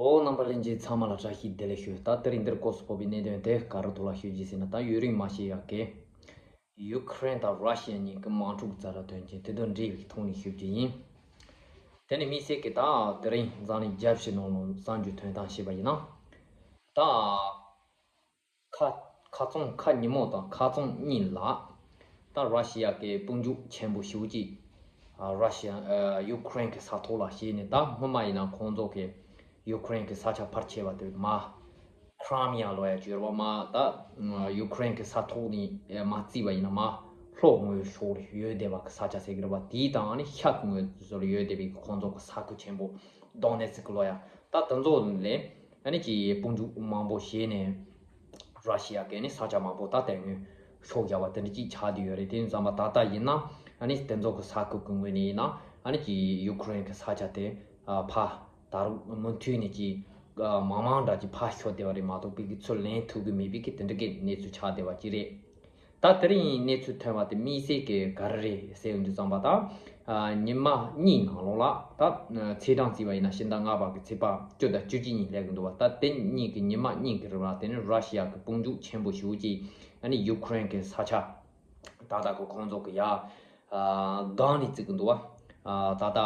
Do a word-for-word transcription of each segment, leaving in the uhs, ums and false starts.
ཨོ། རྣམ་པ་ལྷན་རྒྱས་ཚང་མ་ལ་བཀྲ་ཤིས་བདེ་ལེགས་ཞུ། ད་དེ་རིང་འདིར་སྐོར་སུ་ཕོག་པའི་གནད་དོན་དེ་ག་རུ་ཐོག་ལ་ཞུ་རྒྱུ་ཟེར་ན། ད་ཡུན་རིང་མ་བཤད་ཡག་གི་ཡུ་ཁུ་རེན་དང་ར་ཤི་ཡ་གཉིས་ཀྱི་དམག་འཁྲུག་ཛ་དྲག་ཐོན་རྐྱེན་དེ་དང་འབྲེལ་བའི་ཐོག་ནས་ཞུ་རྒྱུ་ཡིན། དེ་ནི་དམིགས་བསལ་གྱི་ད་དེ་རིང་འཛམ་གླིང་རྒྱལ་སྤྱིའི་ནང་ལ་གསར་འགྱུར་ཐོན་སྟངས་བཤད་པ་ཡིན་ན། ད་ཁ་ཁ་རྩང་ཁ་ཉིན་མོ་དང་ཁ་རྩང་གཉིས་ལ་ད་ར་ཤི་ཡ་གི་དཔུང་འཇུག་ཆེན་པོ་ཞེ་པོ་ཅིག་ཨ་ར་ཤི་ཡ་ཨ་ཡུ་ཁུ་རེན་གྱི་ས་ཐོག་ལ་བྱས་ནས། ད་སྔོན་མ་ཡིན་ན་ཁོང་ཚོ་གི་ཡུ་ཁུ་རེན་གྱི་ས་ཆ་ཕལ་ཆེ་བ་དེ་མ་ཁྲ་མི་ཡ་ལོ་ཡ་ཅིག་ཡོད་རེད་པ། མ་ད་ཡུ་ཁུ་རེན་གྱི་ས་ཐོག་ནས་མ་བརྩིས་པ་ཡིན་ན་མ་ལྷོ་ངོས་ཕྱོགས་ལ་ཡོད་བསྡད་པ་གི་ས་ཆ་ཟེར་གི་རེད་པ། དེའི་དང་ཨ་ནི་ཤར་གྱི་ངོས་སུ་ཡོད་བསྡད་པའི་ཁོང་ཚོ་གི་ས་ཁུལ་ཆེན་པོ་དོ་ནེ་ཚི་ཀི་ལོ་ཡ། ད་དེ་ཚོ་ལ་ཨ་ནི་ཀྱི་དཔུང་འཇུག་མང་པོ་བྱས་ནས་ར་ཤི་ཡ་གི་ནི་ས་ཆ་མང་པོ་ད་དེ་སྔོན་ཤོར་བཞག་པ་དེ་འདྲ་ཅིག་ཆགས་བསྡད་ཡོད་རེད། དེ་ཡིན་ཙང་མ་ད་ལྟ་ཡིན་ན་ཨ་ནི་དེ་ཚོ་གི་ས་ཁུལ་གི་ངོས་ནས་ཡིན་ན་ཨ་ནི་ཀྱི་ཡུ་ཁུ་རེན་གི་ས་ཆ་དེ་ཨ་ཕ་ད་རུང་མུ་མཐུད་ནས་ཀྱི་ཨ་མང་མང་འདྲ་ཅིག་ཕར་ཤོར་བསྡད་པ་རེད་མ་གཏོགས་པའི་གི་ཚུར་ལེན་ཐུབ་གི་མེད་པའི་གི་དེ་འདྲ་གི་གནས་ཚུལ་ཆགས་བསྡད་པ་ཅིག་རེད། ད་དེ་རིང་གནས་ཚུལ་ཐོན་པ་དེ་དམིགས་བསལ་གྱི་ག་རེ་རེད་ཟེར་ཡོང་དུས་ཙམ་པ། ད་ཨ་ཉི་མ་གཉིས་ནང་ལོགས་ལ་ད་ཨ་ཚེས་གྲངས་བརྩིས་པ་ཡིན་ན་ཕྱི་ཟླ་ལྔ་པ་གི་ཚེས་པ་བཅུ་དང་བཅུ་གཅིག་ཉིན་སླེབས་ཀྱི་འདུག་པ། ད་དེ་གཉིས་ཀྱི་ཉི་མ་གཉིས་ཀྱི་རིང་ལ་དེ་ནི་ར་ཤི་ཡ་གི་དཔུང་འཇུག་ཆེན་པོ་ཞེ་པོ་ཅིག་ཨ་ནི་ཡུ་ཁུ་རེན་གྱི་ས་ཆ་ད་ལྟ་གི་ཁོང་ཚོ་གི་ཡ་ཨ་སྒང་ནས་བརྩི་གི་འདུག་པ། ཨ་ད་ལྟ་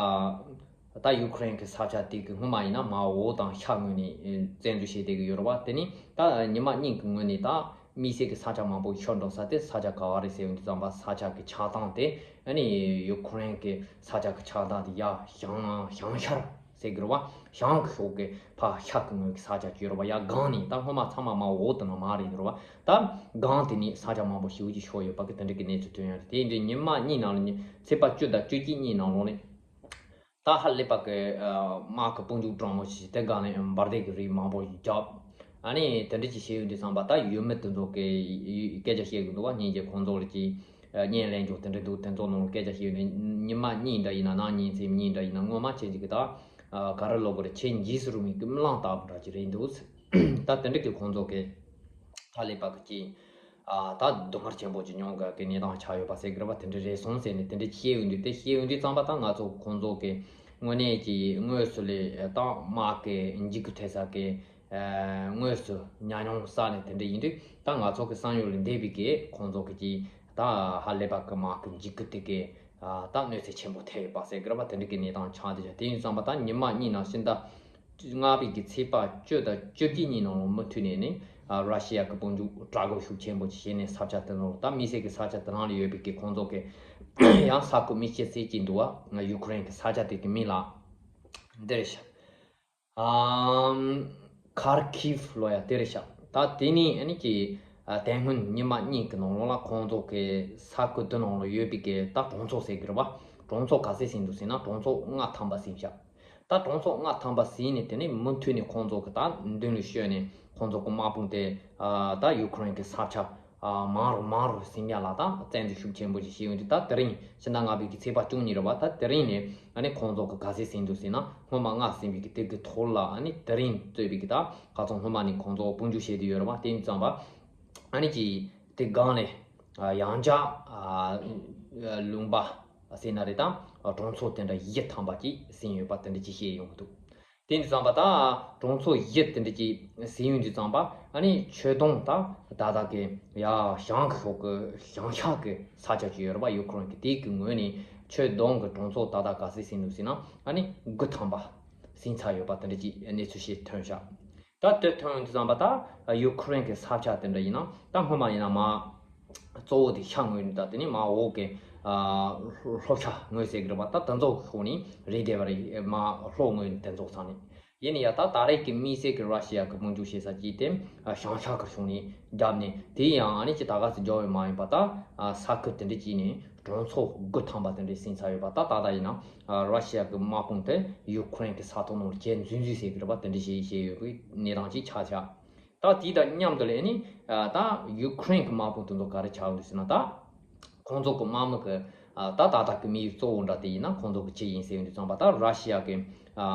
ད་ཡུ་ཁུ་རེན་གྱི་ས་ཆ་དེ་གི་སྔོན་མ་ཡིན་ན་མར་འོག་དང་ཤར་ངོས་ནས་ཨེ་བཙན་འཛུལ་བྱས་བསྡད་ཀྱི་ཡོད་རེད་པ། དེ་ནི་ད་ཉི་མ་གཉིས་ཀྱི་སྔོན་ནས་ད་དམིགས་བསལ་གྱི་ས་ཆ་མང་པོ་ཤོར་འགྲོ་ས་དེ་ས་ཆ་ག་བ་རེད་ཟེར་ཡོང་དུས་ཙམ་པ། ས་ཆ་གི་ཆགས་སྟངས་དེ་ཨ་ནི་ཡུ་ཁུ་རེན་གྱི་ས་ཆ་གི་ཆགས་སྟངས་དེ་ཡ་བྱང་བྱང་ཤར་ཟེར་གི་རེད་པ། བྱང་གི་ཕྱོགས་ཀྱི་ཕར་ཤར་གྱི་ངོས་ཀྱི་ས་ཆ་ཅིག་ཡོད་རེད་པ། ཡ་སྒང་ནས་ད་སྔོན་མ་ཚང་མ་མར་འོག་དེ་ན་མར་རེད་རེད་པ། ད་སྒང་དེ་ནས་ས་ཆ་མང་པོ་ཞེ་པོ་ཅིག་ཤོར་ཡོད་པ་གི་དེ་འདྲ་གི་གནས་ཚུལ་ཐོན་ཡོད་རེད། དེ་ཡིན་དུས་ཉི་མ་གཉིས་ནང་ལ་ནི་ཚེས་པ་བཅུ་དང་བཅུ་གཅིག་གཉིས་ནང་ལོགས་ནས་ད་ཧ་ལས་པ་གི་ཨ་དམག་གི་དཔུང་འཇུག་གྲང་མོ་ཞིག་དེ་སྒང་ནས་འབར་མདེལ་གི་རིགས་མང་པོ་ཞིག་བརྒྱབ། ཨ་ནི་དེ་འདྲ་ཅིག་བྱས་ཡོང་དུས་ཙམ་པ། ད་ཡུལ་མི་དེ་ཚོ་གི་སྐད་ཆ་བཤད་གི་འདུག་པ། སྙིང་རྗེ། ཁོང་ཚོ་ལ་ཅིག་ཨ་བརྙན་ལེན་རྒྱུ་དེ་འདྲ་འདུག། དེ་ཚོ་ནང་སྐད་ཆ་བཤད་ཡོང་དུས་ཉི་མ་གཉིས་འདྲ་ཡིན་ན། གནངས་ཉིན་མཚན་གཉིས་འདྲ་ཡིན་ན། སྔོན་མ་ཁྱེད་ཅིག་གི་ད་ཨ་ག་རེ་ལབ་དགོས་རེད། ཁྱེད་འཇིགས་སུ་རུང་བའི་ཀུན་སློང་ལྟ་བུ་འདྲ་ཅིག་རེད་འདུག། ད་དེ་འདྲ་གི་ཁོང་ཚོ་གི་ཧ་ལས་པ་གི་ཅིག་ཨ་ད་སྡུག་བསྔལ་ཆེན་པོ་ཅིག་མྱོང་དགོས་ཀྱི་གནས་སྟངས་ཆགས་ཡོད་པ་ཟེར་གི་རེད་པ། དེ་འདྲ་རེད་སོང་ཟེར་ནས་དེ་འདྲ་བཤད་ཡོང་དུས། དེ་བཤད་ཡོང་དུས་ཙམ་པ་ད་ང་ཚོ་ཁོང་ཚོ་གི་དངོས་གནས་ཀྱི་དངོས་སུ་ལས་ད་དམག་གི་འཇིགས་སྐུལ་ཐེབས་ས་གི་ཨ་དངོས་སུ་ཉམས་མྱོང་བསགས་ནས་དེ་འདྲ་ཡིན་དུས། ད་ང་ཚོ་གི་བསམ་ཡུལ་ལས་འདས་པའི་གི་ཁོང་ཚོ་གི་ཅིག་ད་ཧ་ལས་པ་གི་དམག་གི་འཇིགས་སྐུལ་དེ་གི་ཨ་ད་གནོད་འཚེ་ཆེན་པོ་ཐེབས་ཡོད་པ་ཟེར་གི་རེད་པ། དེ་འདྲ་གི་གནས་སྟངས་ཆགས་བསྡད་ཡོད། དེ་ཡིན་ཙམ་པ་ད་ཉི་མ་གཉིས་ནང་ཕྱི་ཟླ་ལྔ་པའི་གི་ཚེས་པ་བཅུ་དང་བཅུ་གཅིག་གཉིས་ནང་ལ་མུ་མཐུད་ནས་ནི་ཨ་ར་ཤི་ཡ་གི་དཔུང་འཇུག་དྲག་རྒོལ་ཤུགས་ཆེན་པོ་ཅིག་བྱས་ནས་ས་ཆ་དེ་ནང་ལ། ད་དམིགས་བསལ་གི་ས་ཆ་དེ་ནང་ལ་ཡོད་པའི་གི་ཁོང་ཚོ་གི་ཡང་ས་ཁུལ་མི་ཤེས་ཟེར་གྱི་འདུག་པ། ང་ཡུ་ཁུ་རེན་གི་ས་ཆ་དེ་གི་མིང་ལ་འདིར་ཤ་ཨམ་ཁར་ཁིབ་ལོ་ཡ་དེར་ཤ། ད་དེ་ནི་ཨ་ནི་ཀྱི་ཨ་དེ་སྔོན་ཉི་མ་གཉིས་ཀྱི་ནང་ལོགས་ལ་ཁོང་ཚོ་གི་ས་ཁུལ་དེ་ནང་ལ་ཡོད་པའི་གི་ད་གྲོང་ཚོ་ཟེར་གི་རེད་པ། གྲོང་ཚོ་ག་ཚོད་ཟིན་འདུག་ཟེར་ན། གྲོང་ཚོ་ལྔ་ཐམ་པ་ཟིན་ཤག། ད་གྲོང་ཚོ་ལྔ་ཐམ་པ་ཟིན་ནས་དེ་ནས་མུ་མཐུད་ནས་ཁོང་ཚོ་གི་ད་མདུན་ལ་བཤོལ་ནས་ཁོང་ཚོ་གི་དམག་དཔུང་དེ་ཨ་ད་ཡུ་ཁུ་རེན་གི་ས་ཆ་ཨ་མང་རུ་མང་རུ་ཟིན་ཡ་ལ་ད་བཙན་འཛུལ་ཤུགས་ཆེན་པོ་ཞིག་བྱས་ཡོང་དུས། ད་དེ་རིང་ཕྱི་ཟླ་ལྔ་པའི་གི་ཚེས་པ་བཅུ་གཉིས་རེད་པ། ད་དེ་རིང་ནས་ཨ་ནི་ཁོང་ཚོ་གི་ག་ཚོད་ཟིན་འདུག་ཟེར་ན། སྔོན་མ་ལྔ་ཟིན་པའི་གི་དེ་གི་ཐོག་ལ་ཨ་ནི་དེ་རིང་གཙོས་པའི་གི་ད་ཁ་སང་སྔོན་མ་ནས་ཁོང་ཚོ་དཔུང་འཇུག་བྱས་བསྡད་ཡོད་རེད་པ། དེ་ཡིན་ཙམ་པ་ཨ་ནི་ཀྱི་དེ་སྒང་ནས་ཨ་ཡང་བསྐྱར་ཨ་ལུང་པ་ཟེར་ན་རེད། ད་གྲོང་ཚོ་དེ་འདྲ་བཞི་ཐམ་པ་ཅིག་ཟིན་ཡོད་པ་དེ་འདྲ་ཅིག་བཤད་ཡོང་གི་འདུག། དེ་ཡིན་དུས་ཙམ་པ་ད་གྲོང་ཚོ་བཞི་དེ་འདྲ་ཅིག་ཟིན་ཡོང་དུས་ཙམ་པ། ཨ་ནི་ཆོས་དུང་ད་ད་ལྟ་གི་ཡ་བྱང་གི་ཕྱོགས་ཀྱི་བྱང་ཤར་གྱི་ས་ཆ་ཅིག་ཡོད་རེད་པ། ཡུ་ཁུ་རེན་གྱི་དེ་གི་ངོས་ནས་ཆོས་དུང་གི་གྲོང་ཚོ་ད་ལྟ་ག་ཚོད་ཟིན་འདུག་ཟེར་ན། ཨ་ནི་དགུ་ཐམ་པ་ཟིན་ཚར་ཡོད་པ་དེ་འདྲ་ཅིག་གནས་ཚུལ་ཞིག་ཐོན་ཤག། ད་དེ་ཐོན་ཡོང་དུས་ཙམ་པ་ད་ཡུ་ཁུ་རེན་གྱི་ས་ཆ་དེ་འདྲ་ཡིན་ན། ད་སྔོན་མ་ཡིན་ན་མ་གཙོ་བོ་དེ་ཤར་ངོས་ནས། ད་དེ་ནས་མར་འོག་གི་ཨ་ལྷོ་ཤར་ངོས་ཟེར་གི་རེད་པ། ད་དེ་ཚོ་ཕྱོགས་ནས་རེད་བསྡད་པ་རེད། མར་ལྷོ་ངོས་ནས་དེ་ཚོ་ཚང་ནས་ཡིན་ན། ཡ་ད་ད་རེས་ཀྱི་དམིགས་བསལ་གྱི་ར་ཤི་ཡ་གི་དཔུང་འཇུག་བྱེད་ས་ཅིག་དེ་ཨ་བྱང་ཤར་གྱི་ཕྱོགས་ནས་བརྒྱབ་ནས། དེ་ཡང་ཨ་ནི་ཅི་ད་ག་ཚོད་འཇོག་ཡོད་མ་ཡིན་པ། ད་ཨ་ས་ཁུལ་དེ་འདྲ་ཅིག་ནས་གྲོང་ཚོ་དགུ་ཐམ་པ་དེ་འདྲ་ཟིན་ཚར་ཡོད་པ། ད་ད་ལྟ་ཡིན་ན་ཨ་ར་ཤི་ཡ་གི་དམག་དཔུང་དེ་ཡུ་ཁུ་རེན་གྱི་ས་ཐོག་ནང་ལ་ཁྱེད་འཛུལ་འཛུལ་ཟེར་གི་རེད་པ། དེ་འདྲ་ཞིག་བྱས་ཡོད་པའི་གནས་སྟངས་ཅིག་ཆགས་ཤག། ད་དེ་དང་མཉམ་དུ་ལས་ནི་ཨ་ད་ཡུ་ཁུ་རེན་གྱི་དམག་དཔུང་དེ་ཚོ་ག་རེ་ཆགས་འདུག་ཟེར་ན། ད་ཁོང་ཚོ་གི་དམག་མི་གི་ཨ་ད་ད་ལྟ་གི་དམིགས་ཡུལ་གཙོ་བོ་འདྲ་དེ་ཡིན་ན་ཁོང་ཚོ་གི་ཅི་ཡིན་ཟེར་ཡོང་དུས་ཙམ་པ། ད་ར་ཤི་ཡ་གི་ཨ་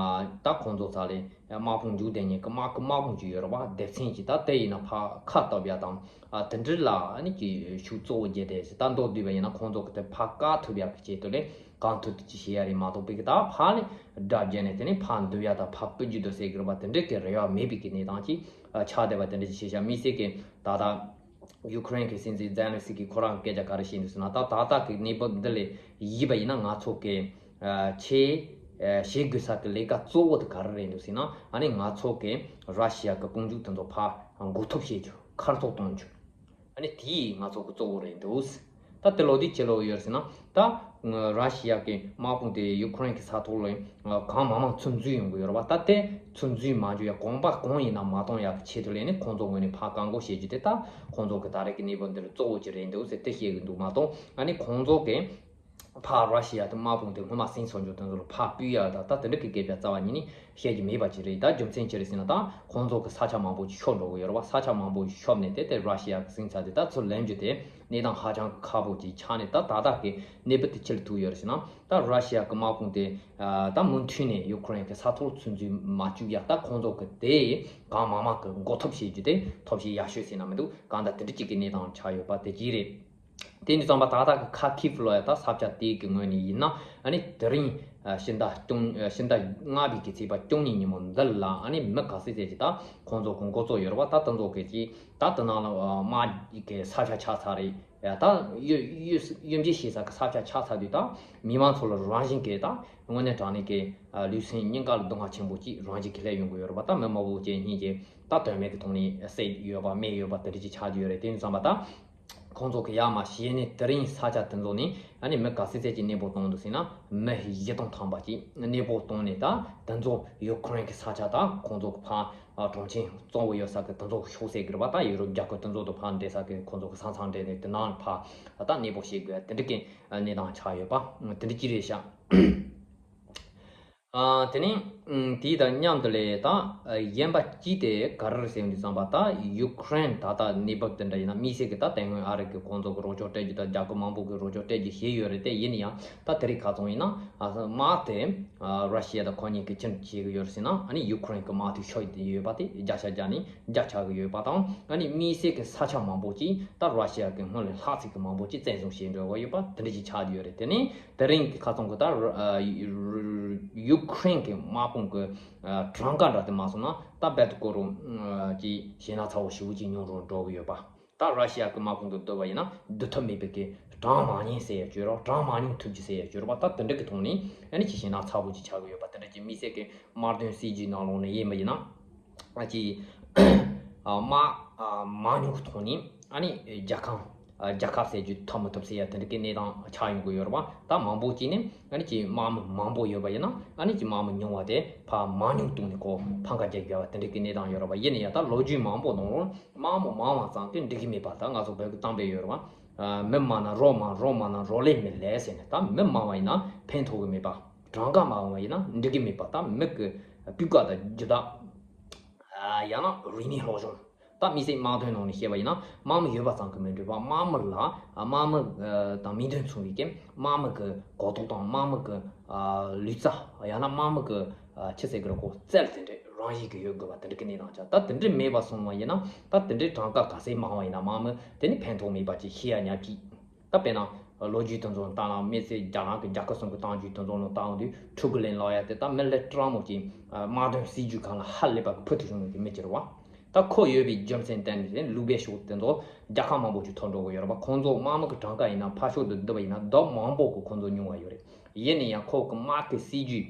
ད་ཁོང་ཚོ་ཚ་ལས་དམག་དཔུང་འཇུག་བསྡད་མཁན་གི་དམག་གི་དམག་དཔུང་ཅིག་ཡོད་རེད་པ། སྡེ་ཚན་ཅིག། ད་དེ་ཡིན་ན་ཕར་ཁ་སྟོབས་ཡ་དང་ཨ་དེ་འདྲ་ལ་ཨ་ནི་ཅིག་ཤུགས་གཙོ་བོ་བརྒྱབ་སྟེ། ད་མདོར་བསྡུས་པ་ཡིན་ན་ཁོང་ཚོ་གི་དེ་ཕར་བཀག་ཐུབ་ཡ་གི་ཆེད་དུ་ལས། གང་ཐུབ་ཐུབ་ཅིག་བྱེད་ཡ་རེད་མ་གཏོགས་པའི་གི་ད་ཕར་ནས་དགྲ་བརྒྱབ་ནས་དེ་ནས་ཕར་འདུལ་ཡ་དང་ཕར་སྤུད་རྒྱུ་དང་ཟེར་གི་རེད་པ། དེ་འདྲའི་གི་རེ་བ་མེད་པའི་གི་གནས་སྟངས་ཅིག་ཆགས་བསྡད་པ་དེ་འདྲ་ཅིག་བྱས་ཤག་དམིགས་བསལ་གི་ད་ལྟ་ཡུ་ཁུ་རེན་གི་སྲིད་འཛིན་ཛེ་ལན་སི་ཀི་ཁོ་རང་སྐད་ཆ་ག་རེ་བཤད་འདུག་ཟེར་ན། ད་ད་ལྟ་གི་གནས་བབ་འདི་ལས་གཞི་བ་ཡིན་ན་ང་ཚོ་གི་ཆེས་བྱེད་དགོས་ས་གི་ལས་ཀ་གཙོ་བོ་དེ་ག་རེ་རེད་འདུག་ཟེར་ན། ཨ་ནི་ང་ཚོ་གི་ར་ཤི་ཡ་གི་དཔུང་འཇུག་དེ་ཚོ་ཕར་འགོག་ཐབས་བྱེད་རྒྱུ་མཁར་གཏོར་གཏོང་རྒྱུ། ཨ་ནི་དེ་ང་ཚོ་གི་གཙོ་བོ་རེད་འདུག་ད་དེ་ལོ་དེ་ཕྱི་ལོ་ཡོད་ཟེར་ན། ད་ར་ཤི་ཡ་གི་དམག་དཔུང་དེ་ཡུ་ཁུ་རེན་གི་ས་ཐོག་ལ་གང་མང་མང་ཚུར་འཛུལ་ཡོང་གི་ཡོད་རེད་པ། ད་དེ་ཚུར་འཛུལ་མ་འཇུག་ཡ་གོམ་པ་གང་ཡིན་ན་མ་གཏོང་ཡ་གི་ཆེད་དུ་ལས་ནི་ཁོང་ཚོ་ངོས་ནས་ཕར་བཀག་འགོག་བྱེད་རྒྱུ་དེ་ད་ཁོང་ཚོ་གི་ད་རེས་ཀྱི་གནས་བབ་འདི་ལ་གཙོ་བོ་ཅིག་རེད་འདུག་ཟེར་དེ་བཤད་གི་འདུག་མ་གཏོགས། ཨ་ནི་ཁོང་ཚོ་གི་ཕར་ར་ཤི་ཡ་དང་དམག་དཔུང་དེ་སྔོན་མ་ཟིན་སོང་རྒྱུ་དེ་ཚོ་ལ་ཕར་སྤུད་ཡ་ད་ད་དེ་འདྲ་གི་སྐད་ཆ་རྩ་བ་ཉིད་ནས་བཤད་རྒྱུ་མེད་པ་ཅིག་རེད། ད་རྒྱུ་མཚན་ཅི་རེད་ཟེར་ན། ད་ཁོང་ཚོ་གི་ས་ཆ་མང་པོ་ཅིག་ཤོར་འགྲོ་གི་ཡོད་རེད་པ། ས་ཆ་མང་པོ་ཤོར་ནས་དེ་དེ་ར་ཤི་ཡ་གི་ཟིན་ཚར་དུས་ད་ཚུར་ལེན་རྒྱུ་དེ་གནས་སྟངས་ཧ་ཅང་ཁག་པོ་ཅིག་ཆགས་ནས། ད་ད་ལྟ་གི་གནས་བབ་དེ་ཅི་ལ་ཐུག་ཡོད་རེད་ཟེར་ན། ད་ར་ཤི་ཡ་གི་དམག་དཔུང་དེ་ད་མུ་མཐུད་ནས་ཡུ་ཁུ་རེན་གི་ས་ཐོག་ཚུར་འཛུལ་མ་བཅུག་ཡ་ད་ཁོང་ཚོ་གི་དེ་གང་མང་མང་གི་འགོག་ཐབས་བྱེད་རྒྱུ་དེ་ཐབས་ཤེས་ཡག་ཤོས་ཟེར་ན་མི་འདུག་གང་ལྟར་དེ་འདྲ་ཅིག་གི་གནས་སྟངས་ཆགས་ཡོད་པ་དེ་གཅིག་རེད། དེ་ནས་བསམ་པ་ད་ལྟ་གི་ཁ་ཁིབ་ལོ་ཡ་ད་ས་ཆ་དེ་གི་ངོས་ནས་ཡིན་ན། ཨ་ནི་དེ་རིང་ཕྱི་ཟླ་བཅུ་ཕྱི་ཟླ་ལྔ་པའི་གི་ཚེས་པ་བཅུ་གཉིས་ཉིན་མོ་འདི་ལ་ཨ་ནི་མི་ག་ཚོད་ཙམ་ཅིག་ད་ཁོང་ཚོ་གི་འགོ་གཙོ་ཡོད་རེད་པ། ད་དེ་ཚོ་གི་ཅིག་ད་དེ་ནང་ལ་དམག་གི་ས་ཆ་ཆགས་ཚར་རེད། ད་གཡོ་གཡོ་གཡོ་འཇུག་བྱེད་ས་གི་ས་ཆ་ཆགས་ཚར་དུས་ད་མི་མང་ཚོ་ལ་རང་བཞིན་གི་ད་དངོས་གནས་དྲང་གནས་གི་ལུས་སེམས་གཉིས་ཀ་ལ་སྡུག་བསྔལ་ཆེན་པོ་ཅིག་རང་བཞིན་གི་སླེབས་ཡོང་གི་ཡོད་རེད་པ། ད་མི་མང་པོ་ཅིག་སྙིང་རྗེ་ད་དོན་མེད་གི་ཐོག་ནས་བསད་ཡོད་པ་རྨས་ཡོད་པ་དེ་འདྲ་ཅིག་ཆགས་ཀྱི་ཡོད་རེད། དེ་ནས་བསམ་པ་ད། ཁོང་ཚོ་གི་ཡ་མ་ཤེས་ནས་དེ་རིང་ས་ཆ་དེ་ཚོ་ནས་ཨ་ནི་མི་ག་ཚོད་ཙམ་ཅིག་གནས་སྤོ་བཏང་འདུག་ཟེར་ན། མི་བཞི་སྟོང་ཐམ་པ་ཅིག་གནས་སྤོ་བཏང་ནས་ད་དེ་ཚོ་ཡུ་ཁུ་རེན་གི་ས་ཆ་ད་ཁོང་ཚོ་གི་ཕར་གྲོང་ཁྱེར་གཙོ་བོ་ཡོད་ས་གི་དེ་ཚོ་ཤོག་ཟེར་གི་རེད་པ། ད་ཡུ་རོབ་རྒྱལ་ཁབ་དེ་ཚོ་དང་ཕར་འབྲེལ་ས་གི་ཁོང་ཚོ་གི་ས་མཚམས་འབྲེལ་ནས་དེ་ནང་ཕར་ད་གནས་སྤོ་བྱེད་དགོས་དེ་འདྲ་གི་གནས་སྟངས་ཆགས་ཡོད་པ་དེ་འདྲ་ཅིག་རེད་ཤག་ཨ། དེ་ནས་ཨ་དེ་དང་མཉམ་དུ་ལས་ད་གཞན་པ་གཅིག་དེ་ག་རེ་རེད་ཟེར་དུས་ཙམ་པ། ད་ཡུ་ཁུ་རེན་ད་ལྟ་གནས་བབ་དེ་འདྲ་ཡིན་ན། དམིགས་བསལ་གྱི་ད་དེ་སྔོན་ཨ་རི་གི་ཁོང་ཚོ་གི་རོགས་སྐྱོར་སྤྲད་རྒྱུ་དང་རྒྱལ་ཁབ་མང་པོ་གི་རོགས་སྐྱོར་སྤྲད་རྒྱུ་བྱས་ཡོད་རེད། དེ་ཡིན་ན་ཡང་ད་དེ་རིང་ཁ་སང་ཡིན་ན་ཨ་དམག་དེ་ཨ་ར་ཤི་ཡ་དང་ཁོ་གཉིས་ཀྱིས་ཅི་བྱེད་ཀྱི་ཡོད་རེད་ཟེར་ན། ཨ་ནི་ཡུ་ཁུ་རེན་གྱི་དམག་འཐབ་ཤོར་ཡོད་པ་དེ་བརྒྱ་ཆ་བརྒྱ་ནས་བརྒྱ་ཆགས་ཀྱི་ཡོད་པ་དང་། ཨ་ནི་དམིགས་བསལ་གྱི་ས་ཆ་མང་པོ་ཅིག་ད་ར་ཤི་ཡ་གི་སྔོན་ལས་ལྷག་ཚད་ཀྱི་མང་པོ་ཅིག་བཙན་བཟུང་བྱས་འགྲོ་གི་ཡོད་པ་དེ་འདྲ་ཅིག་ཆགས་ཀྱི་ཡོད་རེད། དེ་ནས། དེ་རིང་གི་ཁ་སང་གི་ད་ཨ་ཡུ་ཡུ་ཁུ་རེན་གྱི་དམག་དཔུང་གི་ཨ་གྲངས་ཀ་འདྲ་དེ་མ་སོང་ན་ད་རྦད་དེ་ཀོ་རུ་ཨ་ཅིག་ཞེད་སྣང་ཚ་བོ་ཞེ་པོ་ཅིག་མྱོང་རུ་འགྲོ་གི་ཡོད་པ། ད་ར་ཤི་ཡ་གི་དམག་དཔུང་དང་བསྡུར་བ་ཡིན་ན་བསྡུར་ཐབས་མེད་པའི་གི་གྲངས་མང་ཉུང་ཟེར་ཡ་བཅོས་རོགས། གྲངས་མང་ཉུང་ཐུབ་ཀྱི་ཟེར་ཡ་བཅོས་རོགས་པ། ད་དེ་འདྲ་གི་ཐོག་ནས་ཨ་ནི་ཅིག་ཞེད་སྣང་ཚ་བོ་ཅིག་ཆགས་གི་ཡོད་པ། དེ་འདྲ་ཅིག་དམིགས་བསལ་གི་དམག་དོན་སྲིད་ཇུས་ནང་ལོགས་ནས་ཡིན་པ་ཡིན་ན། ཨ་ཅིག་ཨ་དམག་ཨ་མང་ཉུང་གི་ཐོག་ནས་ཨ་ནི་རྒྱལ་ཁམས་ཨ་རྒྱལ་ཁ་ཟེར་རྒྱུ་ཐོབ་མི་ཐུབ་ཟེར་ཡ་དེ་འདྲ་གི་གནས་སྟངས་ཆགས་ཡོང་གི་ཡོད་རེད་པ། ད་མང་པོ་ཅིག་ནས་ཨ་ནི་ཅིག་དམག་མི་མང་པོ་ཡོད་པ་ཡིན་ན་ཨ་ནི་ཅིག་དམག་མི་ཉུང་བ་དེ་ཕར་མང་ཉུང་བཏང་ནས་ཁོ་ཕམ་ཁ་རྒྱག་དགོས་པ་དེ་འདྲ་གི་གནས་སྟངས་ཡོད་རེད་པ། ཡིན་ན་ཡང་ད་ལོ་རྒྱུས་མང་པོ་ནང་ལོགས་དམག་མི་མང་བ་ཙམ་དེ་འགྲིག་གི་མེད་པ། ད་ང་ཚོ་བོད་ཀྱི་གཏམ་དཔེ་ཡོད་རེད་པ། མི་མང་ན་རོ་མང་། རོ་མང་ན་རོ་ལས་མི་ལས་ཟེར་ནས། ད་མི་མང་བ་ཡིན་ན་ཕན་ཐོགས་གི་མེད་པ། གྲངས་ཀ་མང་བ་ཡིན་ན་འགྲིག་གི་མེད་པ། ད་མི་གི་སྤུས་ཀ་དང་རྒྱུ་དག་ཡང་ན་རིག་གནས་སློབ་སྦྱོང་། ད་དམིགས་བསལ་དམག་དོན་ནང་ནས་བཤད་པ་ཡིན་ན་དམག་མི་ཡོད་པ་ཙམ་གྱིས་མི་འགྲིག་པ། དམག་མི་ལ་དམག་མི་དང་མི་དོན་མཚུངས་པའི་གི་དམག་མི་གི་གོ་རྟོགས་དང་དམག་མི་གི་ལུས་རྩལ། ཡང་ན་དམག་མི་གི་ཆི་ཟེར་གི་རེད་གོ་རྩལ་དེ་འདྲ་རང་བཞིན་གྱི་ཡོད་དགོས་པ་དེ་འདྲ་གི་གནས་སྟངས་ཆགས། ད་དེ་འདྲ་མེད་པ་སོང་བ་ཡིན་ན་ད་དེ་འདྲའི་གྲངས་ཀ་ག་ཚད་མང་བ་ཡིན་ན་དམག་མི་དེ་ནི་ཕན་ཐོགས་མེད་པ་ཅིག་ཤེས་ཡ་ཉག་གཅིག་ད་དཔེར་ན་ལོ་རྒྱུས་དེ་ཚོ་བལྟས་ན། དམིགས་བསལ་རྒྱ་ནག་གི་རྒྱལ་ཁབ་གསུམ་གྱི་གཏམ་རྒྱུད་དེ་ཚོ་ནང་བལྟ་འོང་དུས་ཕྲུ་གུ་ལས་སླ་ཡ་དེ་ད་མི་ལས་སྤྲང་མོ་ཅིག་དམག་དོན་སྲིད་ཇུས་སྒང་ལ་ཧ་ལས་པ་གི་ཕུལ་དུ་བྱུང་བའི་མི་ཅིག་རེད་པ། ད་ཁོ་ཡོད་པའི་རྒྱུ་མཚན་བརྟེན་ནས་ལུག་པའི་ཕྱོགས་དེ་ཚོ་རྒྱལ་ཁ་མང་པོ་ཅིག་ཐོབ་འགྲོ་གི་ཡོད་རེད་པ། ཁོང་ཚོ་དམག་མི་གི་གྲངས་ཀ་ཡིན་ན་ཕར་ཕྱོགས་དུ་བསྡུར་བ་ཡིན་ན་ལྡབ་མང་པོ་གི་ཁོང་ཚོ་ཉུང་བ་ཡོད་རེད། ཡིན་ན་ཡང་ཁོ་གི་དམག་གི་སྲིད་ཇུས།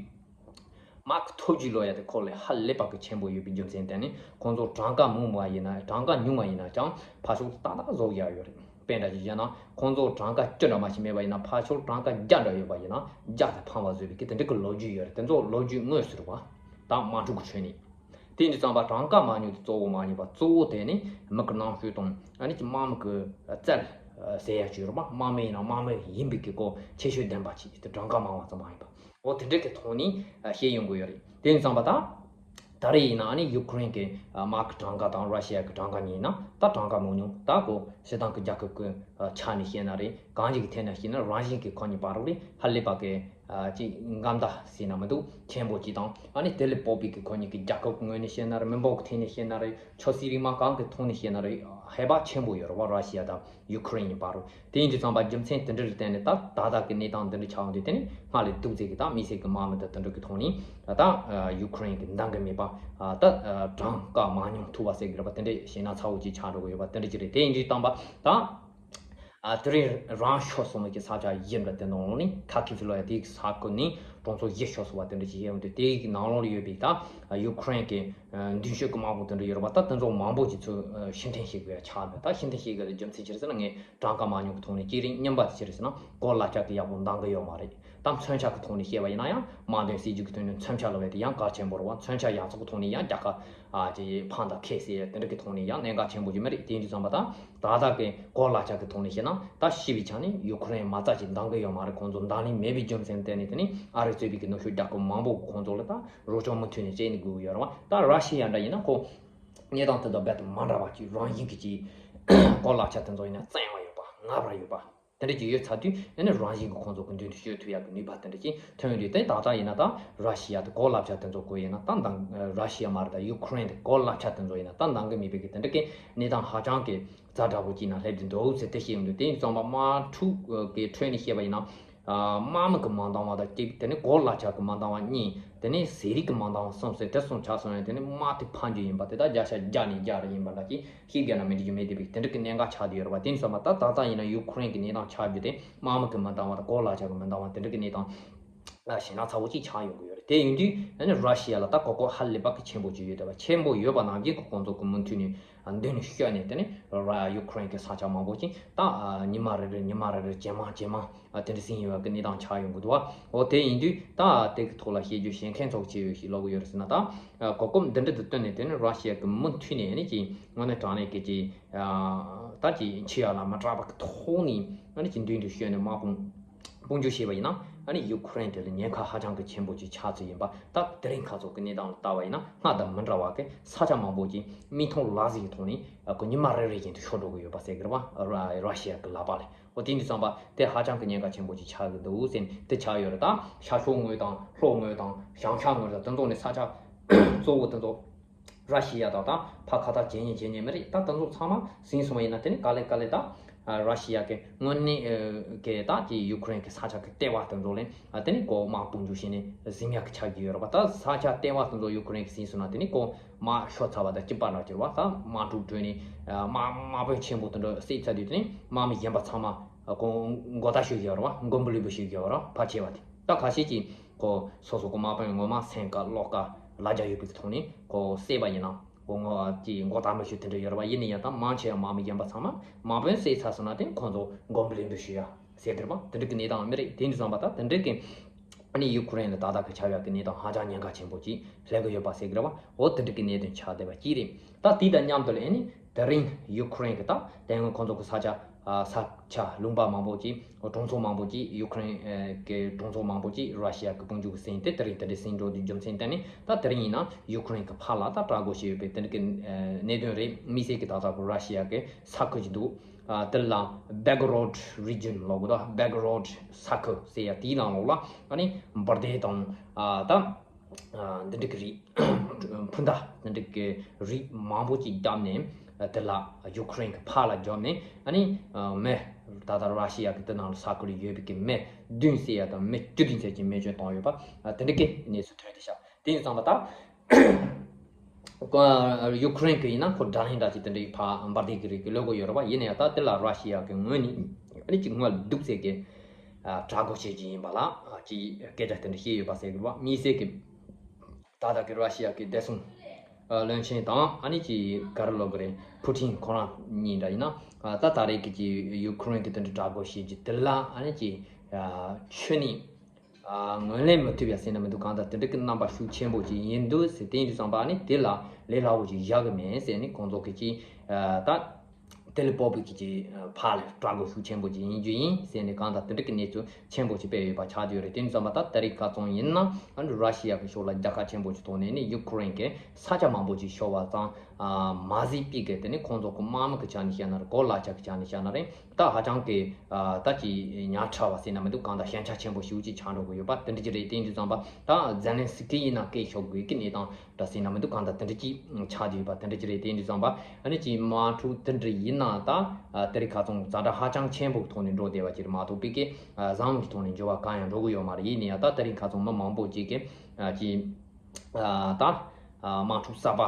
དམག་གི་ཐབས་ཇུས་ལོ་ཡ་དེ་ཁོ་ལས་ཧ་ལས་པ་གི་ཆེན་པོ་ཡོད་པའི་རྒྱུ་མཚན་བརྟེན་ནས་ཁོང་ཚོ་གྲངས་ཀ་མང་བ་ཡིན་ན། གྲངས་ཀ་ཉུང་བ་ཡིན་ན་ཅང་ཕར་ཕྱོགས་ཏག་ཏག་བཟོ་ཡ་ཡོད་རེད། དཔེ་འདྲ་ཞིག་བཤད་ན་ཁོང་ཚོ་གྲངས་ཀ་བཅུ་འདྲ་མ་ཞིག་མེད་པ་ཡིན་ན་ཕར་ཕྱོགས་གྲངས་ཀ་བརྒྱ་འདྲ་ཡོད་པ་ཡིན་ན་བརྒྱ་དེ་ཕམ་པ་བཟོས་པའི་གི་དེ་འདྲ་གི་ལོ་རྒྱུས་ཡོད་རེད། དེ་ཚོ་ལོ་རྒྱུས་དངོས་སུ་རེད་པ། དམག་འཁྲུག་གི་ཁྲོད་ནས། དེ་འདྲ་བསམ་པ་གྲངས་ཀ་མང་ཉུང་དེ་གཙོ་བོ་མ་ཡིན་པ། གཙོ་བོ་དེ་ནི་མི་གི་རྣམ་དཔྱོད་དང་ཨ་ནི་ཅིག་དམག་མི་གི་རྩལ་ཟེར་ཡ་ཅིག་ཡོད་རེད་པ། དམག་མི་ཡིན་ན་དམག་མི་ཡིན་པའི་གི་གོ་ཁྱད་ཆོས་ལྡན་པ་ཅིག་དེ་གྲངས་ཀ་མང་བ་ཙམ་མ་ཡིན་པ། འོ་དེ་འདྲ་གི་ཐོག་ནས་བཤད་ཡོང་གི་ཡོད་རེད། དེ་ཡིན་ཙང་པ་ད་ད་རེས་ཡིན་ན་ཨ་ནི་ཡུ་ཁུ་རེན་གི་དམག་གི་གྲངས་ཀ་དང་ར་ཤི་ཡ་གི་གྲངས་ཀ་གཉིས་ཡིན་ན་ད་གྲངས་ཀ་མང་ཉུང་ད་གོ་སྤྱིར་བཏང་གི་རྒྱལ་ཁབ་གི་ཆ་ནས་བཤད་ན་རེད། གང་ཞིག་གི་ཐད་ནས་བཤད་ན་རང་བཞིན་གི་ཁོ་གཉིས་བར་རོགས་རེད། ཧ་ལས་པ་གི་ ཅིག་འགལ་ཟླ་ཟེར་ན་མི་འདུག་ཆེན་པོ་ཅིག་དང་། ཨ་ནི་དེ་ལས་བོད་པའི་གི་ཁོ་གཉིས་ཀྱི་རྒྱལ་ཁབ་ཀྱི་ངོས་ནས་བཤད་ན་རེད། མི་འབོར་གྱི་ཐད་ནས་བཤད་ན་རེད། ཆབ་སྲིད་རིག་དམག་གང་གི་ཐོག་ནས་བཤད་ན་རེད། ཧེ་བག་ཆེན་པོ་ཡོད་རེད་བ། ར་ཤི་ཡ་དང་ཡུ་ཁུ་རེན་གཉིས་བར་རུ། དེ་ཡིན་དུས་ཙམ་པ་རྒྱུ་མཚན་དེ་འདྲ་ལ་བརྟེན་ནས་ད་ད་ལྟ་གི་གནས་སྟངས་འདི་འདྲ་ཆགས་ཡོང་དུས། དེ་ནི་སྔར་ལས་སྡུག་ཙམ་གྱི་ད་མི་སེར་གྱི་དམག་མི་དང་དེ་འདྲ་གི་ཐོག་ནས་ད་ཡུ་ཁུ་རེན་གྱི་འདང་གི་མེད་པ། ད་གྲངས་ཀ་མང་ཉུང་ཐུབ་པ་ཟེར་གི་རེད་པ། དེ་འདྲ་ཞེད་སྣང་ཚ་བོ་ཅིག་ཆགས་འགྲོ་གི་ཡོད་པ་དེ་འདྲ་ཅིག་རེད། དེ་ཡིན་དུས་ཙམ་པ་ད། ཨ། དེ་རིང་རང་ཤོར་སོང་བའི་གི་ས་ཆ་ཡིན་པ་དེ་ནང་ལོགས་ནས། ཁ་ཁི་ཕི་ལོ་ཡ་དེའི་ས་ཁུལ་ནས་གྲོང་ཚོ་བཞི་ཤོར་སོང་བ་དེ་འདྲ་ཅིག་ཡོད་འདུག་དེའི་གི་ནང་ལོགས་ལ་ཡོད་པའི་ད་ཡུ་ཁུ་རེན་གྱི་མདུན་ཤོག་གི་དམག་དཔུང་དེ་འདྲ་ཡོད་རེད་པ། ད་དེ་ཚོ་མང་པོ་ཅིག་ཚུར་ཕྱིར་འཐེན་བྱེད་དགོས་ཡ་ཆགས་འདུག་ད་ཕྱིར་འཐེན་བྱེད་དགོས་ཡ་རྒྱུ་མཚན་ཅི་རེད་ཟེར་ན། ངས་གྲངས་ཀ་མང་ཉུང་གི་ཐོག་ནས་བྱས་རིང་། རྙིང་པ་དེ་ཅི་རེད་ཟེར་ན། གོ་ལག་ཆ་གི་ཡག་པོ་འདང་གི་ཡོད་མ་རེད། ད་མཚོན་ཆ་གི་ཐོག་ནས་བཤད་པ་ཡིན་ན་ཡང་། དམག་དོན་སྲིད་ཇུས་ཀྱི་ཐོག་ནས་མཚོན་ཆ་ལབ་ཡ་དེ་ཡང་གལ་ཆེན་པོ་རེད་བ། མཚོན་ཆ་ཡག་ཚོགས་ཀྱི་ཐོག་ནས་ཡང་རྒྱལ་ཁ་ཨ་ཅེ་ཕམ་དང་ཁེ་ཟེར་དེ་འདྲ་གི་ཐོག་ནས་ཡང་གནད་འགག་ཆེན་པོ་ཅིག་མ་རེད། དེ་ཡིན་དུས་ཙམ་པ་ད་ད་ལྟ་གི་གོ་ལག་ཆ་གི་ཐོག་ནས་བཤད་ན། ད་ཤི་བའི་ཆ་ནས་ཡུ་ཁུ་རེན་མ་རྩ་ཅིག་འདང་གི་ཡོད་མ་རེད། ཁོང་ཚོ་འདང་ལན་མེད་པའི་རྒྱུ་མཚན་བརྟེན་ནས། དེ་ནི་ཨ་རི་གཙོས་པའི་གི་ནུབ་ཕྱོགས་རྒྱལ་ཁབ་མང་པོ་གི་ཁོང་ཚོ་ལ་ད་རོགས་སྐྱོར་མུ་མཐུད་ནས་བྱས་ནས་དགོས་ཀྱི་ཡོད་རེད་བ། ད་ར་ཤི་ཡ་འདྲ་ཡིན་ན་ཁོ་གནས་སྟངས་དེ་དང་རྦད་དེ་མ་འདྲ་བ་ཅིག་རང་བཞིན་གྱི་ཅིག་གོ་ལག་ཆ་དེ་ཚོ་ཡིན་ན་བཙན་བ་ཡོད་པ། ངར་བ་ཡོད་པ། དེ་འདྲ་ཅིག་ཡོད་ཚར་དུས། ཨ་ནི་རང་བཞིན་གྱི་ཁོང་ཚོ་གི་མདུན་དུ་སྐྱོད་ཐུབ་ཡག་གི་ནུས་པ་དེ་འདྲ་ཅིག་ཐོན་ཡོང་དུས། དེ་ད་ལྟ་ཡིན་ན་ད་ར་ཤི་ཡ་དེ་གོ་ལག་ཆ་དེ་ཚོ་གོ་ཡིན་ན། ད་འདང་། ར་ཤི་ཡ་མ་རེད། ད་ཡུ་ཁུ་རེན་དེ་གོ་ལག་ཆ་དེ་ཚོ་ཡིན་ན་ད་འདང་གི་མེད་པའི་གི་དེ་འདྲ་གི་གནས་སྟངས་ཧ་ཅང་གི་ཛ་དྲག་པོ་ཅིག་ནང་སླེབས་ཀྱི་འདུག་ཟེར་དེ་བཤད་ཡོང་དུས། དེ་ཡིན་ཙང་མ་དམག་འཁྲུག་གི་ཁྲོད་ནས་བཤད་པ་ཡིན་ན། དམག་མི་གི་མ་འདང་བ་དང་གཅིག་དེ་ནས་གོ་ལག་ཆ་གི་མ་འདང་བ་གཉིས། དེ་ནས་ཟས་རིགས་ཀྱི་མ་འདང་བ་གསུམ་ཟེར། དེ་གསུམ་ཆགས་སོང་ཡང་། དེ་ནས་དམག་དེ་ཕམ་རྒྱུ་ཡིན་པ་དེ་ད་བརྒྱ་ཆ་བརྒྱ་ནས་བརྒྱ་རེ་ཡིན་པ་འདྲ་ཅིག་ཤེས་རྒྱ་ན་མི་འགྲིག་རྒྱུ་མེད་དེ་བས། དེ་འདྲ་གི་གནད་འགག་ཆགས་བསྡད་ཡོད་རེད་བ། དེ་ཡིན་ཙང་མ་ད་ད་ལྟ་ཡིན་ན་ཡུ་ཁུ་རེན་གི་གནས་སྟངས་ཆགས་རྒྱུ་དེ། དམག་མི་གི་མི་འདང་བ་དང་གོ་ལག་ཆ་གི་མི་འདང་བ་དེ་འདྲ་གི་གནས་སྟངས་ཞེད་སྣང་ཚ་བོ་ཅིག་ཆགས་ཡོང་གི་ཡོད་རེད། དེ་ཡིན་དུས་ཨ་ནི་ར་ཤི་ཡ་ལ་ད་གོ་སྐབས་ཧ་ལས་པ་གི་ཆེན་པོ་ཅིག་ཡོད་བསྡད་པ། ཆེན་པོ་ཡོད་པ་ནང་བཞིན་གི་ཁོང་ཚོ་གི་མུ་མཐུད་ནས་མདུན་ནས་བཤོལ་ནས། དེ་ནས་ར་ཡུ་ཁུ་རེན་གི་ས་ཆ་མང་པོ་ཅིག་ད་ཉི་མ་རེ་རེར་ཉི་མ་རེ་རེར་ཇེ་མང་ཇེ་མང་དེ་འདྲ་ཟིན་ཡོད་པ་གི་གནས་སྟངས་ཆགས་ཡོང་གི་འདུག་བ། འོ་དེ་ཡིན་དུས་ད་དེ་གི་ཐོག་ལ་བཤད་རྒྱུ་བཤད་མཁན་ཚོ་ཅི་ཡོད་ཞིག་ལབ་གི་ཡོད་རེད་ཟེར་ན། ད་གོ་སྐབས་འདི་འདྲ་དེ་བཏོན་ནས། དེ་ནས་ར་ཤི་ཡ་གི་མུ་མཐུད་ནས་ཨ་ནི་ཅིག་དངོས་གནས་དྲང་གནས་ཀྱི་ཅིག་ད་ཅིག་འཆི་ཡག་ལ་མི་སྐྲག་པ་གི་ཐོག་ནས་ཨ་ནི་ཅིག་མདུན་དུ་བཤོལ་ནས་དམག་དཔུང་དཔུང་འཇུག་བྱས་པ་ཡིན་ན། ཨ་ནི་ཡུ་ཁུ་རེན་དེ་ལ་ཉེན་ཁ་ཧ་ཅང་གི་ཆེན་པོ་ཅིག་ཆགས་ཚུལ་ཡིན་པ། ད་དེ་རིང་ཁ་སང་གི་གནས་སྟངས་ལ་ལྟ་བ་ཡིན་ན། སྔར་དང་མི་འདྲ་བ་གི་ས་ཆ་མང་པོ་ཅིག་མིག་མཐོང་ལག་ཟིན་གྱི་ཐོག་ནས་ཨ་ཁོ་ཉི་མ་རེ་རེ་བཞིན་དུ་ཤོར་འགྲོ་གི་ཡོད་པ་ཟེར་གི་རེད་བ། ར་ར་ཤི་ཡ་གི་ལག་པ་ལ། འོ་དེ་འདི་ཙམ་པ་དེ་ཧ་ཅང་གི་ཉེན་ཁ་ཆེན་པོ་ཅིག་ཆགས་གི་འདུག་ཟེར་ནས་དེ་ཆགས་ཡོད་རེད། ད་ཤར་ཕྱོགས་ངོས་དང་། ལྷོ་ངོས་དང་། བྱང་ཤར་ངོས་དང་། དེ་ཚོ་ནས་ས་ཆ་གཙོ་བོ་དེ་ཚོ་ར་ཤི་ཡ་དང་ད་ཕར་ཁ་ཐག་ཇེ་ཉེ་ཇེ་ཉེ་མ་རེད། ད་དེ་ཚོ་ཚང་མ་ཟིན་སོང་བ་ཡིན་ན། དེ་ནི་ག་ལེ་ག་ལེ་ད་ར་ཤི་ཡ་གི་དངོས་གནས་གི་ད་ཀྱི་ཡུ་ཁུ་རེན་གི་ས་ཆ་གི་ལྟེ་བ་དེ་ཚོ་ལ་དེ་ནི་ཁོ་དམག་དཔུང་འཇུག་བྱས་ནས་ཟིན་ཡག་གི་ཆགས་ཀྱི་ཡོད་རེད་པ། ད་ས་ཆ་ལྟེ་བ་དེ་ཚོ་ཡུ་ཁུ་རེན་གི་ཟིན་སོང་ན། དེ་ནི་ཁོ་དམག་ཤོར་ཚར་བ་དང་གཅིག་པ་འདྲ་གྱུར་བ། ད་དམག་འཁྲུག་ཁྲོད་ནས་དམག་དམག་དཔོན་ཆེན་པོ་དེ་འདྲ་བསད་ཚར་དུས། དེ་ནི་དམག་མི་གཞན་པ་ཚང་མ་ཁོ་མགོ་ཟླ་ཞུ་གི་ཡོད་རེད་པ། མགོ་འབུལ་ལུས་པོ་ཞུ་གི་ཡོད་རེད་པ། ཕལ་ཆེ་བ་དེ། ད་ཁ་ཤས་ཀྱིས་ཁོ་སོ་སོ་ཁོ་དམག་དཔོན་ངོ་མ་སེམས་དཀར་བློ་དཀར་ལ་རྒྱ་ཡོད་པའི་ཐོག་ནས་ཁོ་བསད་པ་ཡིན་ན། ཁོ་ངོ་ཀྱི་མགོ་དམ་པོ་ཞིག་དེ་འདྲ་ཡོད་རེད་པ། ཡིན་ན་ཡང་ད་མང་ཆེ་བ་དམག་མི་གཞན་པ་ཚང་མ་དམག་དཔོན་བསད་ཚར་སོང་ན། དེ་ཁོ་ཚོ་མགོ་འབུལ་ལུས་པོ་ཞུ་ཡ་ཟེར་གི་རེད་པ། དེ་འདྲ་གི་གནས་སྟངས་མ་རེད། དེ་འདྲ་ཙམ་པ་ད་དེ་འདྲ་གི་ཨ་ནི་ཡུ་ཁུ་རེན་ལ་ད་ལྟ་གི་ཆགས་ཡག་གི་གནས་སྟངས་ཧ་ཅང་ཉེན་ཁ་ཆེན་པོ་ཅིག་སླེབས་གི་ཡོད་པ་ཟེར་གི་རེད་པ། འོ་དེ་འདྲ་གི་གནད་དོན་ཆགས་བསྡད་པ་ཅིག་རེད། ད་དེ་དང་མཉམ་དུ་ལ་ཨ་ནི་དེ་རིང་ཡུ་ཁུ་རེན་གི་ད་དེ་སྔོན་ཁོ་ཚོ་གི་ས་ཆ་ས་ཆ་ལུང་པ་མང་པོ་ཅིག་གྲོང་ཚོ་མང་པོ་ཅིག་ཡུ་ཁུ་རེན་གི་གྲོང་ཚོ་མང་པོ་ཅིག་ར་ཤི་ཡ་གི་དཔུང་འཇུག་གིས་ཟིན་ཏེ། དེ་རིང་དེ་འདྲ་ཟིན་འགྲོ་དུས་རྒྱུ་མཚན་བརྟེན་ནས། ད་དེ་རིང་ཡིན་ན་ཡུ་ཁུ་རེན་གི་ཕར་ལ་ད་དྲག་རྒོལ་བྱས་ཡོད་པའི་དེ་འདྲ་གི་གནད་དོན་རེད། དམིགས་བསལ་གི་ད་ལྟ་གི་ར་ཤི་ཡ་གི་ས་ཁུལ་ཅིག་འདུག་དེ་ལ་Belgorod region ལབ་གི་འདུག Belgorod ས་ཁུལ་ཟེར་ཡ་དེའི་ནང་ལོགས་ལ་ཨ་ནི་འབར་མདེལ་དང་ད་འདི་འདྲ་གི་རིགས་འཕུར་མདའ་འདི་འདྲ་གི་རིགས་མང་པོ་ཅིག་བརྒྱབ་ནས། དེ་ལ་ཡུ་ཁུ་རེན་གི་ཕར་ལ་བརྒྱབ་ནས། ཨ་ནི་མི་ད་ལྟ་ར་ཤི་ཡ་གི་དེ་ནང་ལ་ས་ཁུལ་ཡོད་པའི་གི་མི་བདུན་ཟེར་ཡ་དང་མི་བཅུ་བདུན་ཙམ་གྱི་རྨས་སྐྱོན་བཏང་ཡོད་པ། དེ་འདྲ་གི་གནས་ཚུལ་ཐོན་བསྡད་ཤག་དེ་ཡིན་ཙང་མ་ད་ཡུ་ཁུ་རེན་གི་ཡིན་ན་ཁོ་དྲག་ལན་འདྲ་ཅིག་དེ་འདྲ་ཡི་ཕར་འབར་མདེལ་གི་རིགས་གི་གློད་དགོས་ཡོད་རེད་པ། ཡིན་ན་ཡང་ད་དེ་ལ་ར་ཤི་ཡ་གི་ངོས་ནས་ཨ་ནི་ཅིག་སྔོན་ལ་སྡུག་ཙམ་གི་དྲག་རྒོལ་བྱེད་ཀྱི་ཡིན་པ་ལ་ཅིག་སྐད་ཆ་དེ་འདྲ་བཤད་ཡོད་པ་ཟེར་གི་རེད་པ། དམིགས་བསལ་གི་ད་ལྟ་གི་ར་ཤི་ཡ་གི་བདེ་སྲུང་བློན་ཆེན་དང་ཨ་ནི་ཅིག་ག་རེ་ལབ་དགོས་རེད། ཕུ་ཐིན་ཁོ་རང་གཉིས་འདྲ་ཡིན་ན། ད་ད་རེས་ཀྱི་ཅིག་ཡུ་ཁུ་རེན་གི་དེ་འདྲ་དྲག་རྒོལ་བྱེད་རྒྱུ་དེ་ལ་ཨ་ནི་ཅིག་ཆོས་ནི་ངོས་ལེན་མི་ཐུབ་ཡ་ཟེར་ན་མི་འདུག་གང་ལྟར་དེ་འདྲ་གི་རྣམ་པ་ཤུགས་ཆེན་པོ་ཅིག་ཡིན་འདུག་ཟེར། དེ་ཡིན་དུས་ཙམ་པ་ཨ་ནི་དེ་ལ་ལས་སླ་བོ་ཅིག་བཞག་གི་མེད་ཟེར་ནས། ཁོང་ཚོ་གི་ཅིག་ད། ཏེ་ལེ་པོ་བི་ཀི་ཅིག་ཕར་ལ་སྤྲད་དགོས་ཤུགས་ཆེན་པོ་ཅིག་ཡིན་རྒྱུ་ཡིན་ཟེར་ནས་གང་ལྟར་དེ་འདྲ་གི་གནས་ཚུལ་ཆེན་པོ་ཅིག་སྤེལ་ཡོད་པ་ཆགས་ཀྱི་ཡོད་རེད། དེ་ཡིན་ཙང་མ་ད་ད་རེས་ཁ་སང་ཡིན་ན་ཨ་ནི་ར་ཤི་ཡ་གི་ཕྱོགས་ལ་རྒྱལ་ཁ་ཆེན་པོ་ཅིག་ཐོག་ནས་ནི་ཡུ་ཀེ་རེན་གི་ས་ཆ་མང་པོ་ཅིག་ཤོར་བ་ཙང་མ་ཟད་པའི་གི་དེ་ནི་ཁོང་ཚོ་གི་དམག་མི་གི་ཆ་ནས་བཤད་ན་རེད། གོ་ལག་ཆ་གི་ཆ་ནས་བཤད་ན་རེད། ད་ཧ་ཅང་གི་ད་ཅིག་ཉག་ཕྲ་བ་ཟེར་ན་མི་འདུག་གང་ལྟར་ཞན་ཆ་ཆེན་པོ་ཞེ་པོ་ཅིག་ཆགས་འགྲོ་གི་ཡོད་པ་དེ་འདྲ་ཅིག་རེད། དེ་ཡིན་དུས་ཙམ་པ་ད་ཛེ་ལན་སི་ཀི་ཡིན་ན་སྐད་ཤོར་དགོས་ཀྱི་གནས་སྟངས་འདྲ་ཟེར་ན་མི་འདུག་གང་ལྟར་དེ་འདྲ་ཅིག་ཆགས་བསྡད་ཡོད་པ་དེ་འདྲ་ཅིག་རེད། དེ་ཡིན་དུས་ཙམ་པ་ཨ་ནི་ཅིག་དམག་འཁྲུག་དེ་འདྲ་ཡིན་ན་ད་དེ་རིང་ཁ་སང་ཛ་དྲག་ཧ་ཅང་ཆེན་པོ་གི་ཐོག་ནས་འགྲོ་བསྡད་པ་ཅིག་རེད་མ་གཏོགས་པའི་གི་བཟང་བའི་ཐོག་ནས་འགྱུར་བ་གང་ཡང་འགྲོ་གི་ཡོད་མ་རེད། ཡིན་ན་ཡང་ད་དེ་རིང་ཁ་སང་མི་མང་པོ་ཅིག་གི་ཅིག་ད་དམག་འཁྲུག་གསར་པ་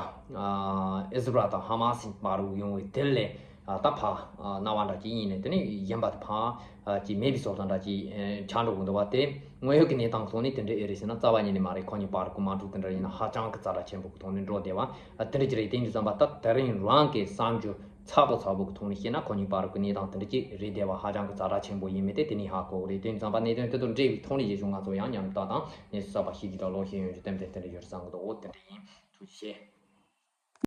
ཨི་ཟི་རལ་དང་ཧ་མ་སི་བར་དུ་ཡོང་བའི་དེ་ལས་ད་ཕར་སྣང་བ་འདྲ་ཅིག་ཡིན་ནས་དེ་ནས་གཞན་པ་དེ་ཕར་ཅིག་མེད་པའི་བཟོ་ལྟ་འདྲ་ཅིག་ཆགས་འགྲོ་གི་འདུག་བ། དེ་དངོས་ཡོད་ཀྱི་གནས་སྟངས་ཐོག་ནས་དེ་འདྲ་ཨེ་རེད་ཟེར་ན་རྩ་བ་ཉིད་ནས་མ་རེད། ཁོ་གཉིས་བར་གྱི་དམག་འཁྲུག་དེ་འདྲ་ཡིན་ན་ཧ་ཅང་གི་ཛ་དྲག་ཆེན་པོ་གི་ཐོག་ནས་འགྲོ་བསྡད་པ་དེ་འདྲ་ཅིག་རེད། དེ་ཡིན་དུས་ཙམ་པ་ད་དེ་རིང་རང་གི་བསམ་རྒྱུ་ཚ་པོ་ཚ་པོ་གི་ཐོག་ནས་བཤད་ན་ཁོ་གཉིས་བར་གྱི་གནས་སྟངས་དེ་འདྲ་ཅིག་རེད་བསྡད་པ་ཧ་ཅང་གི་ཛ་དྲག་ཆེན་པོ་ཡིན་མིན་དེ་དེ་ནས་ཧ་གོ་གི་རེད། དེ་ཡིན་དུས་ཙམ་པ་གནད་དོན་དེ་ཚོ་འབྲེལ་བའི་ཐོག་ནས་ཡིན་གཞུང་ང་ཚོ་ཡང་མཉམ་དུ་ད་དང་གནས་ཚུལ་གསར་པ་ཤེས་རྒྱུ་དང་ལོག་ཤེས་ཡོང་རྒྱུ་ཏན་ཏན་དེ་འདྲ་ཡོད་བསམ་གི་འདུག་འོ་དེ་འདྲ་ཡིན། ཐུགས་རྗེ་ཆེ།